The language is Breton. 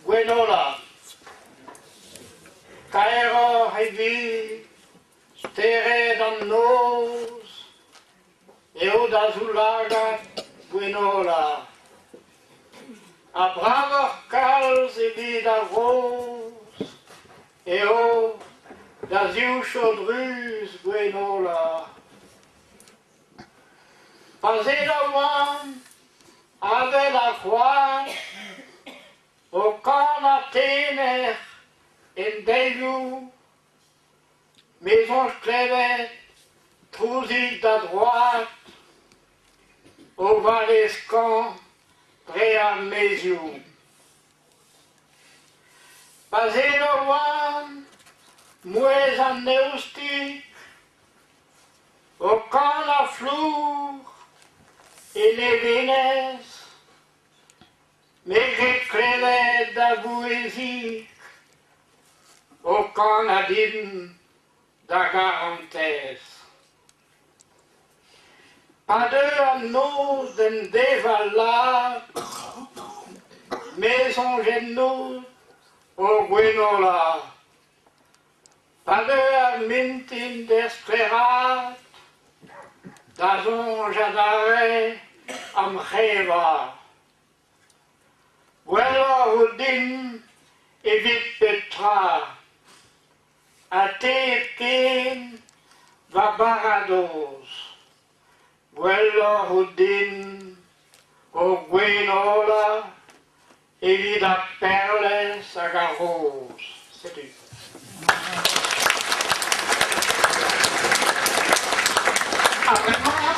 Gwenola, kaeroc'h evit stered an noz eo da zoulagad Gwenola, ha bravoc'h kalz evit ar roz eo da zivchod ruz Gwenola. Pa selaouan avel ar c'hoad o kanañ tener en deilioù, me 'soñj klevet trouzig da droad o vale skañv dre ar maezioù. Pa selaouan mouezh an eostig O kanañ flour e levenez, me 'gred klevet da vouezhig o kanañ din da garantez. Pa deu an noz d'en devalaat, me 'soñj ennout o gwenola. Pa deu ar mintin d'er sklaeraat, da soñj adarre am c'hreñvañ. Gwelloc'h eo din evit pep tra, ha te hepken va baradoz. Gwelloc'h eo din o gwenola Evit ar perlez hag ar roz, setu. Ha bremañ...